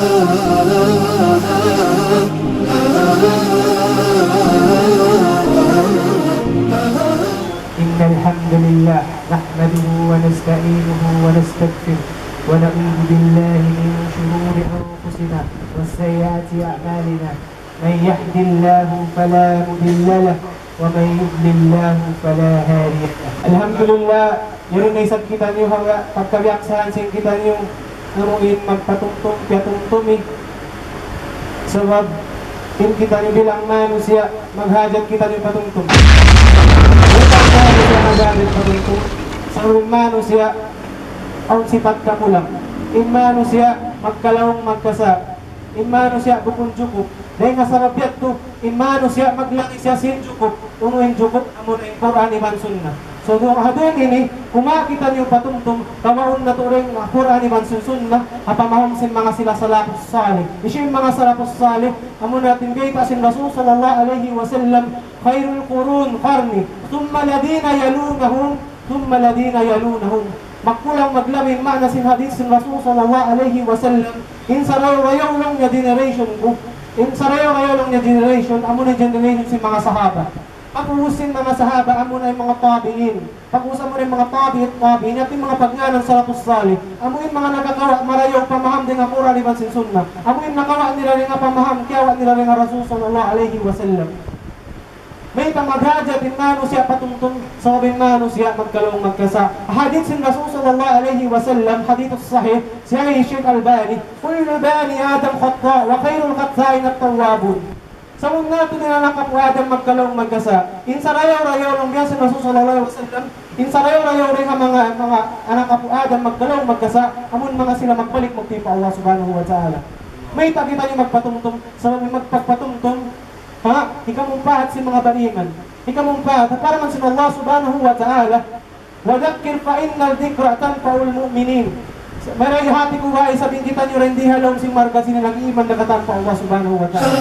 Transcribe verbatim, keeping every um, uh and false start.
إن الحمد لله نحمده ونستعينه ونستغفره ونعوذ بالله من شرور أنفسنا وسيئات أعمالنا. من يهد الله فلا مضل له ومن يضلل الله فلا هادي له. Alhamdulillah, yari na isab kitaniyu ha pagkabiyaksahan sin kitaniyu amu in magpatumtum, piyatumtumi. Sabab in kitaniyu bilang manusiya', maghajat kitaniyu patumtum. Bilang manusiya' maghajat patumtum. Sabab in manusiya' awn sipat kakulang. In manusiya' magkalaung magkasa'. In manusiya' bukun jukup. Dayn ha sabab yadtu, in manusiya' maglangi siya sin jukup. Unu in jukup, amuna in Qur'an iban Sunnah. So, duun, ha duun ini, kumawa' kitaniyu patumtum, kawaun natu' dayn ha Qur'an iban sin Sunnah, ha pamaham sin manga sila salafus salih. Hisiyu in manga salafus salih, amuna in bayta' sin Rasul sallallahu alayhi wasallam, خير القرون قرني ثم الذين يلونهم ثم الذين يلونهم. Magkulang maglabi in maana sin hadith sin Rasul sallallahu alayhi wasallam, in sarayaw-rayaw laung niya generation ku, in sarayaw-rayaw laung niya generation, amuna in generation sin manga sahaba. Pag'ubus sin manga sahaba, amuna in manga tabi'in. Pag'ubus amuna in manga tabi'it tabi'in, yadtu in manga pagngānan salafus salih. Amu in manga nakakawa' marayaw pamaham dayn ha Qur'an iban sin Sunnah. Amu in nakawa' nila dayn ha pamaham, kiyawa' nila dayn ha Rasul sallallahu alayhi wasallam. Mayta' maghajat in manusiya' patumtum, sabab in manusiya' magkalaung magkasa'. Hadith sin Rasul sallallahu alayhi wasallam, hadith sahih, siya hi Shaykh Albani, كل بني آدم خطاء وخير الخطائين التوابون. Sabunnal tuud in anak apu' Adam magkalaung magkasa'. In sarayaw-rayaw laung biya' sin Rasul sallallahu alayhi wasallam, in sarayaw-rayaw dayn ha manga, manga anak apu' Adam magkalaung magkasa', amun manga sila magbalik magtuy pa Allah subhanahu wa ta'ala. Mayta' kitaniyu magpatumtum, sabab in magpagpatumtum, ha, hikamumpaat sin manga bariman. Hikamumpaat, ha parman sin Allah subhanahu wa ta'ala, وذكر فإن الذكرى تنفع المؤمنين. Marayaw hati ku ba isab in kitaniyu dayn di ha lawm sin markaz ini nag-iman na katan pa Allah subhanahu wa ta'ala.